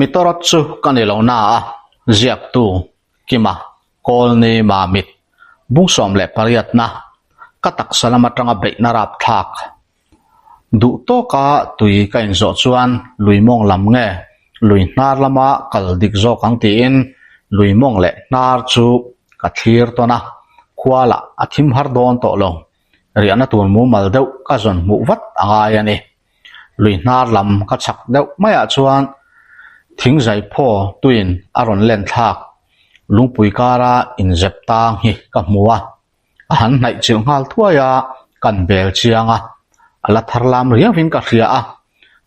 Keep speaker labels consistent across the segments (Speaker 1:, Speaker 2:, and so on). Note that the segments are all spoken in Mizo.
Speaker 1: Mitorawt chu ka ni lo na a, ziaktu Kima Kawlni Mamit bung 18 na ka taksa lam atanga beihna rapthlak. Duh tawka tui ka inzawh chuan lui mawng lam nge lui hnar lama kal dik zawk ang tiin lui mawng leh hnar chu ka thlir tawn a, khua lah a thim har dawn tawh lo. Riahna tur mumal deuh ka zawn hmuh vat a ngai a ni. Lui hnar lam ka chhak deuh maiah chuan thing zai phaw tuin a rawn len thlak lungpui kara inzep tang hi ka hmu a, a han hnaih chilh nghal thuai a, kan bel chiang a, a la thar lam riauin ka hria a,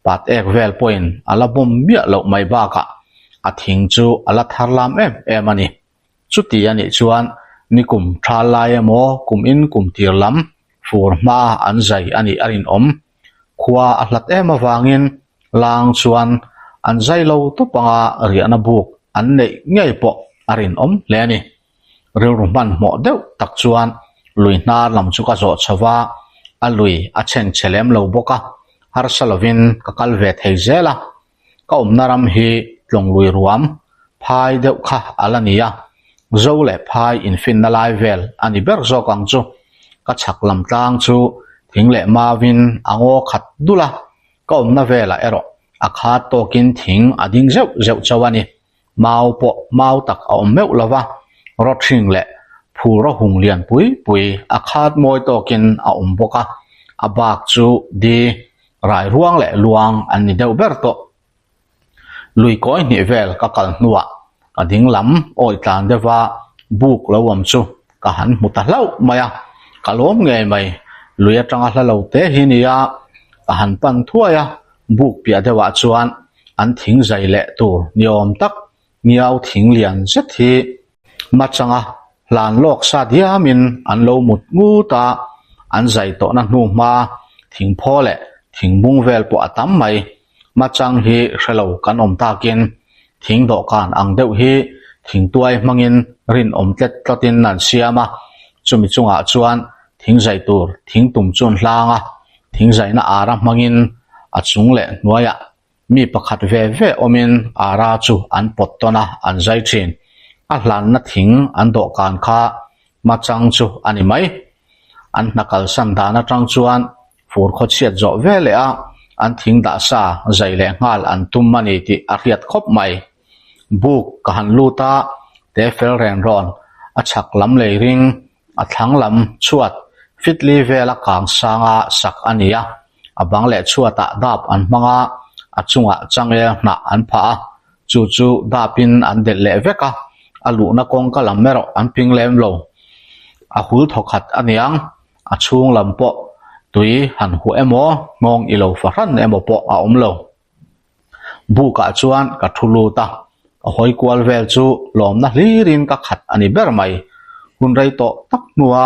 Speaker 1: pat ek vel pawhin a la bawm miah loh mai bakah a thing chu a la thar lam em em a ni. Chuti a nih chuan nikum thal lai emaw kum in kum tir lam fur hma an zai a nih a rinawm. Khua a hlat em avangin lang chuan an zai lo tawp anga riahna buk an neih ngei pawh a rinawm hle a ni. Rilru hmanhmawh deuh tak chuan lui hnar lam chu ka zawh chho va, a lui a chhengchhe lem lo bawk a, harsa lovin ka kal ve thei zel a. Ka awmna ram hi Tlawnglui ruam phai deuh kha a la ni a, Zo leh phai infinna lai vel a ni ber zawk ang chu. Ka chhak lam tlang chu thing leh mauvin a ngaw khat dul a, ka awmna velah erawh a khat tawkin thing a ding zeuh zeuh chauh a ni. Mau pawh mau tak a awm meuh lo va, rawthring leh phur a hung lian pui pui a khat mawi tawkin a awm bawk a, a bak chu di rai ruang leh luang an ni deuh ber tawh. Lui kawi hnih vel ka kal hnuah ka ding lam awi tlan deuh a buk lo awm chu ka han hmu ta hlauh mai a, ka lawm ngei mai. Lui atanga hla lo te hi nia ka han pan thuai a, buk piah deuhah chuan an thing zai leh tur ni awm tak ngiau thing lian zet hi machanga hlan lawk sa diamin an lo mut ngut a, an zai tawhna hnu hma thing phaw leh thing bung vel pawh a tam mai. Machang hi hre lo kan awm takin thing dawhkan ang deuh hi thing tuai hmangin rinawm tlet tlawtin an siam a, chumi chungah chuan thing zai tur thing tum chu an hlang a, thing zaina ara hmangin a chung leh hnuaiah mi pakhat ve ve awmin ara chu an pawt tawn a, an zai thin. A hlanna thing an dawhkan kha machang chu a ni mai. An hna kalsan dan atang chuan Fur khaw chhiat zawh ve leh a, an thing dah sa zai leh nghal an tum a ni tih a hriat khawp mai. Buk ka han lut a, te fel ren rawn, a chhak lam lei ring, a thlang lam chhuat fitli vela kang sanga sak a ni a, a bang leh chhuatah dap an hmang a, a chungah changel hnah an phah a, chu chu dapin an delh leh vek a, a luhna kawngka lam erawh an ping lem lo. A hul thawkhat a niang. A chhung lam pawh tui han huh emaw nghawng i lo fahran emaw pawh a awm lo. Bukah chuan ka thu lut a, ka hawi kual vel chu lawmna hlirin ka khat a ni ber mai. Hun rei tawh tak hnua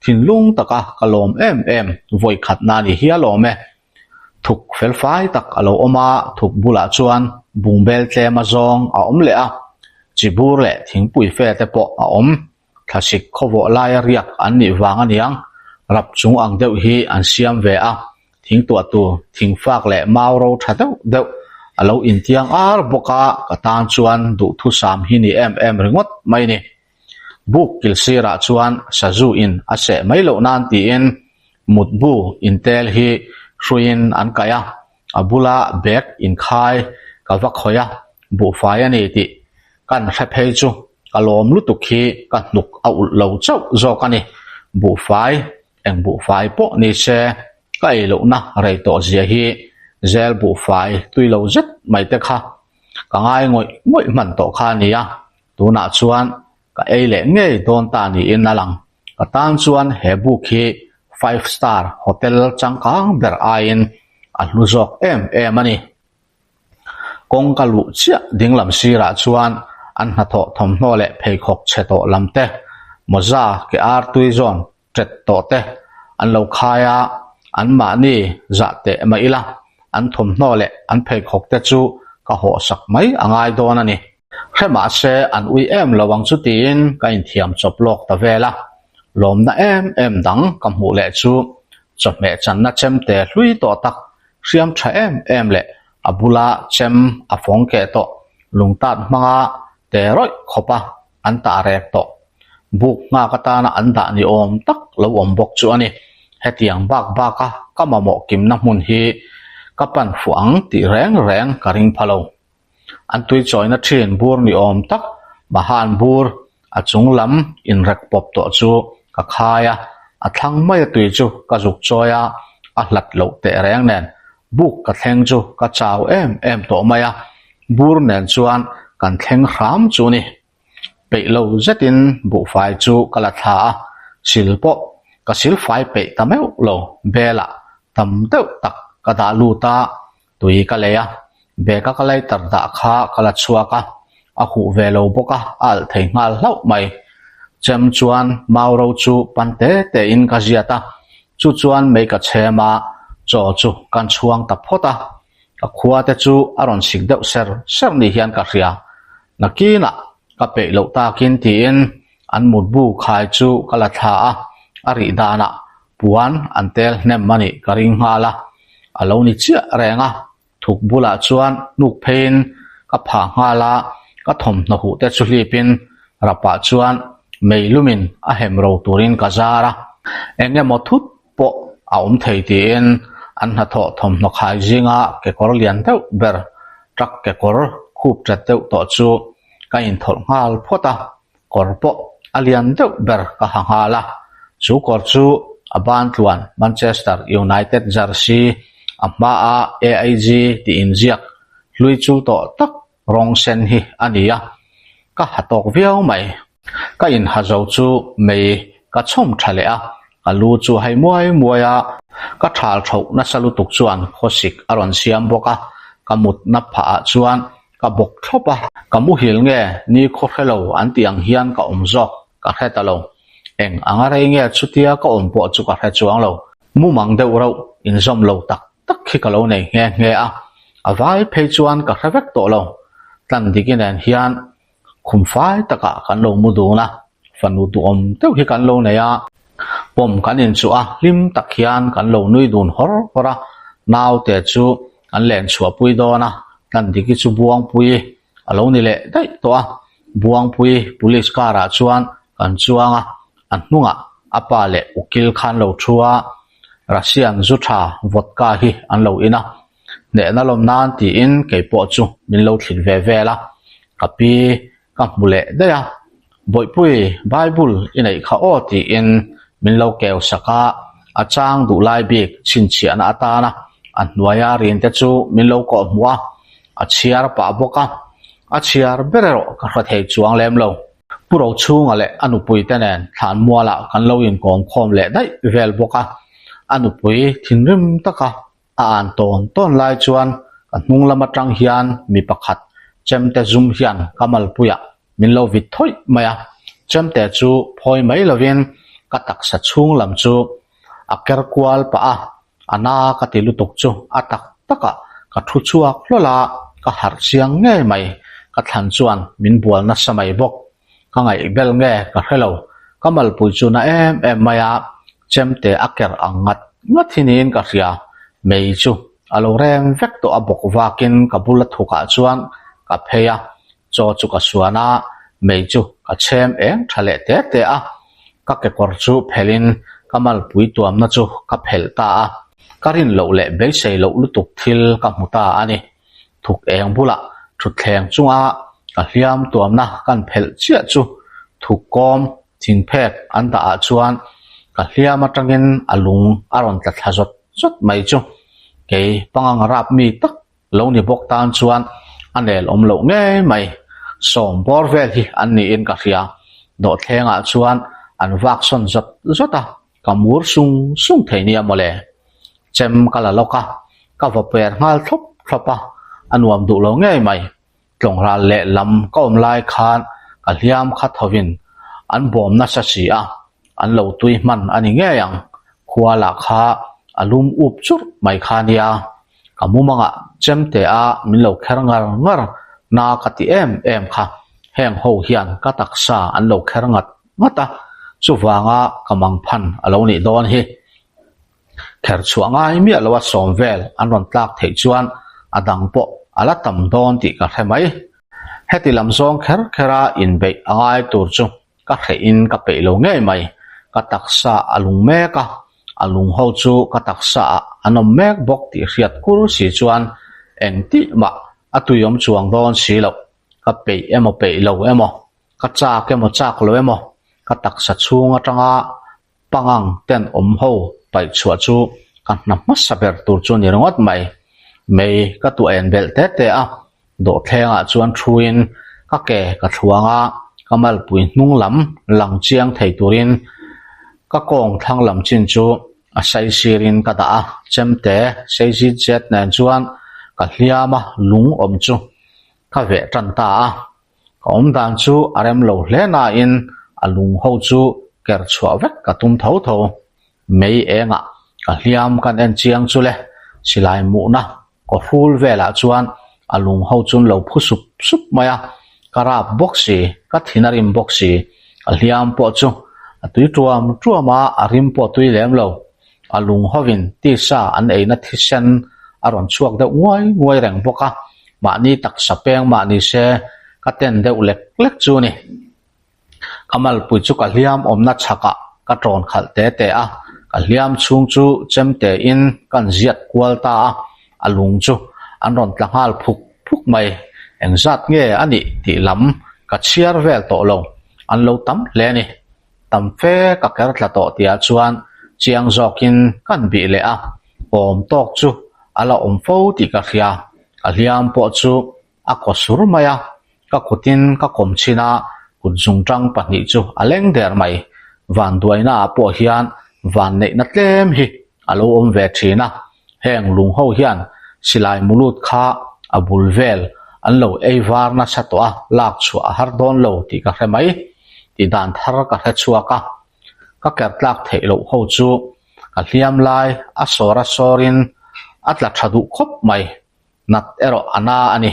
Speaker 1: thinlung taka ka lawm em em vawi khatna a ni hial awm e. Thuk felfai tak a lo awm a, thuk bulah chuan bungbel tlem a zawng a awm leh a, chibur leh thingpui fe te pawh a awm. Thlasik khawvawh laia riak an nih vang a niang, rap chung ang deuh hi an siam ve a, thing tuah tur thing fak leh mau ro tha deuh deuh a lo intiang ar bawk a, ka tan chuan duhthusam hi ni em em ringawt mai ni. Buk kil sirah chuan sazu in a seh mai loh nan tiin mutbu intel hi hruiin an kaih a, a bula bag inkhai ka va khawih a, buhfai a ni tih kan hre phei chu ka lawm lutuk hi ka hnuk a ulh lo chauh zawk a ni. Buhfai, eng buhfai pawh ni se ka ei lohna rei tawh zia hi zel buhfai tui lo zet mai te kha ka ngai ngawih ngawih hman tawh kha a ni a, tunah chuan ka ei leh ngei dawn ta niin a lang. Ka tan chuan he buk hi five star hotel changkang ber aiin a hlu zawk em em a ni. Kawng ka luh chiah dinglam sirah chuan an hnathawh thawmhnaw leh pheikhawk chhe tawh lam te, mawza ke ar tui zawn ṭet tawh te an lo khai a, anmahni zah teh mah ila an thawmhnaw leh an pheikhawk te chu ka hawhsak mai a ngai dawn a ni. Hre mahse an ui em lo ang chu tiin ka inthiam chawp lawk ta vel a, lawmna em em dang ka hmuh leh chu chawhmeh channa chemte hlui tawh tak hriam tha em em leh a bula chem a fawng keh tawh. Lungtat hmanga te rawih khawpa an tah rek tawh. Buk nghak atana an dah ni awm tak lo awm bawk chu a ni. Hetiang bak baka ka mamawh kimna hmun hi ka pan fuh ang tih reng reng ka ring pha lo. An tui chawina thin bur ni awm tak Mahan bur a chung lam inrek pawp tawh chu ka khai a, a thlang mai a tui chu ka zuk chawi a, a hlat loh teh reng nen buk ka thleng chu ka chau em em tawh mai a, bur nen chuan kan thleng hram chu ni. Peih lo zetin buhfai chu ka la thla a, sil pawh ka silfai peih ta meuh lo, belah tam deuh tak ka dah lut a, Tui ka lei a, bag a ka lighter dah kha ka la chhuak a, a huh ve lo bawk a, a alh thei nghal hlauh mai. Chem chuan mau ro chu pan te te in ka ziat a, chu chuan mei ka chhem a, chaw chu kan chhuang ta phawt a. Ka khua te chu a rawn sik deuh ser ser ni hian ka hria. Nakinah ka peih loh takin tiin an mutbu khai chu ka la thla a, a rih danah puan an tel hnem a nih ka ring nghal a, a lo ni chiah reng a, thuk bulah chuan hnuk pheiin ka phah nghal a, ka thawmhnaw huh te chu hlipin rapah chuan mei lumin a hem ro turin ka zar a, eng emaw thut pawh a awm thei tiin an hnathawh thawmhnaw khai zinga kekawr lian deuh ber truck kekawr khup tat deuh tawh chu ka inthawlh nghal phawt a. Kawr pawh a lian deuh ber ka ha nghal a, chu kawr chu a ban tluan Manchester United jersey a hmaa AIG tih inziak hlui chu tawh tak rawng sen hi a ni a, ka ha tawk viau mai. Ka inha zo chu mei ka chhawm tha leh a, ka lu chu hai muai muai a, ka thal tho nasa lutuk chuan khawsik a rawn siam bawk a, ka mutna phah ah chuan Ka bawk thlawp a, ka muhil nge ni khaw hre lo an tih ang hian ka awm zawk ka hre ta lo. Eng anga rei nge chutia ka awm pawh chu ka hre chuang lo. Mumang deuh rauh inzawm lo tak tak khi ka lo nei nghe nghe a, a vai phei chuan ka hre vek tawh lo. Tlandiki nen hian khum fai takah kan lo mu dun a, fanu duhawm deuh hi kan lo nei a, pawm kan inchuh a, hlim tak hian kan lo nui dun hawr hawr a, naute chu An len chhuahpui dawn a, Tlandiki chu Buangpui a lo ni leh daih tawh a. Buangpui police car ah chuan kan chuang a, a hnungah a pa leh ukil khan lo thu a, Russian zu tha vodka hi an lo in a. Hnehna lawm nan tiin kei pawh chu min lo thlit ve vel a, ka pi ka hmu leh daih a, Bawihpui, Bible i neih kha aw tiin min lo keu sak a, a chang duh lai bik chhinchhiahna atana a hnuaia rinte chu min lo kawh hmuh a, a chhiar pah bawk a, a chhiar ber erawh ka hre thei chuang lem lo. Pu Rochhunga leh a nupui te nen Thlanmualah kan lo inkawm khawm leh daih vel bawk a, a nupui thinrim taka A an tawn tawn lai chuan ka hnung lam atang hian mi pakhat chemte zum hian ka malpuiah min lo vit thawih mai a, chemte chu phawi mai lovin ka taksa chhung lam chu a ker kual pah a, a na ka ti lutuk chu a tak takah ka thu chhuak hlawl a, ka harh chiang ngei mai, ka thlan chuan min bual nasa mai bawk. Ka ngaih bel nge ka hre lo, ka malpui chu na em em mai a, chemte a ker ang ngat ngat hi niin ka hria, mei chu a lo rem vek tawh a bawk vakin ka bula thukah chuan ka phei a, chaw chu ka suan a, mei chu ka chhem eng tha leh te te a, ka kekawr chu phelhin ka malpui tuamna chu ka phelh ta a, ka rin loh leh beisei loh lutuk thil ka hmu ta a ni. Thuk eng bulah thutthleng chunga ka hliam tuamna kan phelh chiah chu thuk kawm thingphek an dah ah chuan ka hliam atangin a lung a rawn tla thla zawt zawt mai chu kei pangang rap mi tak lo ni bawk tan chuan a nel awm loh ngei mai. Sawm bawr vel hi an niin ka hria. Dawhthlengah chuan an vak sawn zawt zawt a. Ka mur sung sung thei nia mawle. Chem ka la lawk a, ka va per nghal thlawp thlawp a, a nuam duh lo ngei mai. Tlawng ral leh lam ka awm lai khan ka hliam kha thovin an bawm nasa si a, an lo tui hman a ni ngei ang. Khua lah kha a lum up churh mai kha nia. Ka mumangah chemte a min lo kher ngar ngar na ka ti em em kha. Heng ho hian ka taksa an lo kher ngat ngat a, chuvanga ka mangphan a lo nih dawn hi. Kher chhuah ngai miah loa sawm vel an rawn tlak theih chuan a dang pawh a la tam dawn tih ka hre mai. Heti lam zawng kher khera inbeih a ngai tur chu ka hrehin ka peih lo ngei mai. Ka taksa a lung mek a, a lung ho chu ka taksa ah an awm mek bawk tih hriat kur si chuan engtih mah a tuiawm chuang dawn si loh. Ka peih emaw peih lo emaw, ka chak emaw chak lo emaw, ka taksa chhung atanga Pangang ten awm ho paih chhuah chu ka hna hmasa ber tur chu ni ringawt mai. Mei ka tuah en belh te te a, dawhthlengah chuan thuin ka ke ka thluang a, ka malpui hnung lam lang chiang thei turin ka kawng thlang lam chin chu a saisirin ka dah a, chemte sei zit zet nen chuan ka hliam a lung awm chu ka veh tan ta a. Ka awm dan chu a rem lo hle nain a lung ho chu ker chhuah vek ka tum tho tho. Mei engah ka hliam kan en chiang chu le, silai muhna kaw hrul velah chuan a lung ho chun lo phu sup sup mai a, ka rap bawk si, ka thin a rim bawk si, a hliam pawh chu a tui tuam tuam a, a rim pawh tui lem lo. A lung hovin tisa an eina thisen a rawn chhuak deuh nguai nguai reng bawk a, mahni taksa peng mah ni se ka ten deuh lek lek chu a ni. Ka malpui chu ka hliam awmna chhakah ka tawn khalh te te a, ka hliam chhung chu chemte in kan ziat kual ta a, a lung chu an rawn tla nghal phuk phuk mai. Engzat nge a nih tih lam ka chhiar vel tawh lo, an lo tam hle a ni. Tam fe ka ker tla tawh tihah chuan chiang zawkin kan bih leh a, awm tawk chu a la awm fo tih ka hria. Ka hliam pawh chu a kaw sur mai a, ka kutin ka kawm chhin a, kut zungtang pahnih chu a leng der mai. Vanduainaah pawh hian vanneihna tlem hi a lo awm ve thin a, heng lung ho hian silai mulut kha a bul vel an lo ei var nasa tawh a, lak chhuah a har dawn lo tih ka hre mai. Tih dan thar ka hre chhuak a, ka ker tlak theih loh ho chu ka hliam lai a sawr a sawrin a tla tha duh khawp mai. Nat erawh a na a ni.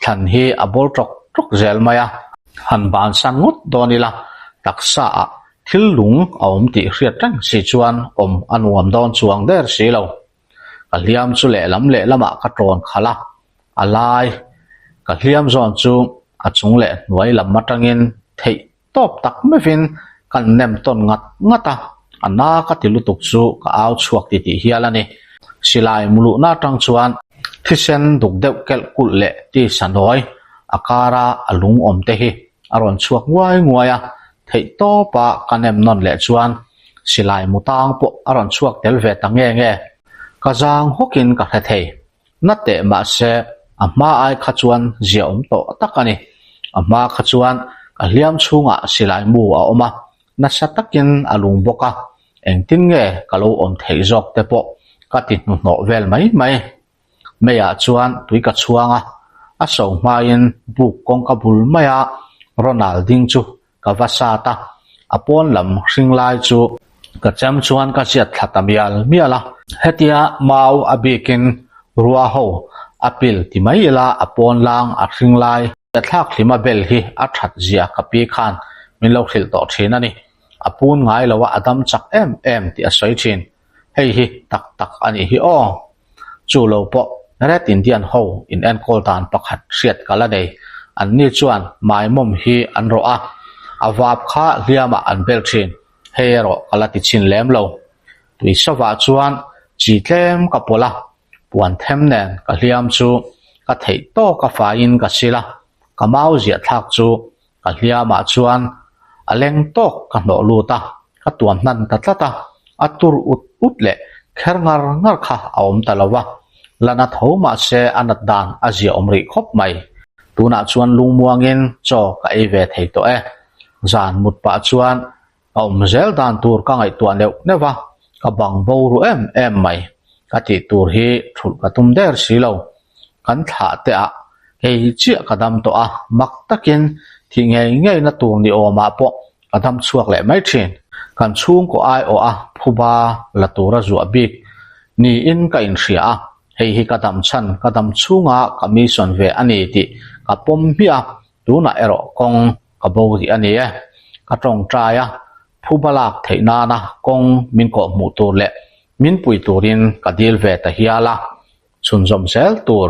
Speaker 1: Thlan hi a bawl tawk tawk zel mai a. Han bansan ngawt dawn ila, taksa ah thil lung a awm tih hriat reng si chuan awm a nuam dawn chuang der si lo. Ka hliam chu lehlam lehlamah ka tawn khalh a, a lai ka hliam zawn chu a chung leh hnuai lam atangin theih Tawp tak meuhin kan nem tawn ngat ngat a, a na ka ti lutuk chu ka au chhuak ti tih hial a ni. Silai muluhna atang chuan thisen duk deuh kelh kulh leh tisa nawi a kara a lung awm te hi a rawn chhuak nguai nguai a, theih tawpa ka nem nawn leh chuan silai mu tang pawh a rawn chhuak tel ve ta nge nge. Ka zang hawkin ka hre thei. Na teh mahse a hma ai kha chuan zia awm tawh tak a ni. A hma kha chuan ka hliam chhungah silai mu a awm a, nasa takin a lung bawk a, engtin nge ka lo awm theih zawk te pawh ka ti hnuhnawh vel mai mai. Meiah chuan tui ka chhuang a, a so hmain buk kawngka bul maia Ronald ding chu Ka va sat a, a pawn lam hring lai chu ka chem chuan ka ziat thla ta mial mial a. Hetia mau a bikin rua ho a pil ti mai ila a pawn lang a hring lai a thlak hlima bel hi a that zia ka pi khan min lo hrilh tawh thin a ni. A pun ngai lo a a dam chak em em tih a sawi thin. Hei hi tak tak a nih hi aw. Chu lo pawh Red Indian ho in enkawl dan pakhat hriat ka la nei. Anni chuan maimawm hi an rawh a, a vap kha hliamah an bel thin. Hei erawh ka la ti chhin lem lo. Tui sawvah chuan chi tlem ka pawlh a, puan them nen ka hliam chu ka theih tawk a faiin ka sil a, ka mau ziah thlak chu Ka hliamah chuan a leng tawk ka hnawh lut a, ka tuam hnan ta tlat a, a tur ut ut leh kher ngar ngar kha a awm ta lo va, la na tho mahse a nat dan a zia awm rih khawp mai. Tunah chuan lungmuangin chaw ka ei ve thei tawh e. Zan mut pah chuan ka awm zel dan tur ka ngaihtuah neuh neuh a, ka bang bo ru em em mai. Ka tih tur hi thulh ka tum der si lo. Kan thlah teh ah hei chiah ka dam tawh a, mak takin thih ngei ngei na tur ni awmah pawh ka dam chhuak leh mai thin. Kan chhungkaw aiawh a phuba la tura zuah bik niin ka inhria a, hei hi ka dam chhan ka dam chhunga ka mission ve a ni tih ka pawm hmiah a, tunah erawh kawng ka bo rih a ni e. Ka tawngtai a, phuba lak theih nana kawng min kawhhmuh tur leh min pui turin ka dil ve ta hial a, chhunzawm zel tur.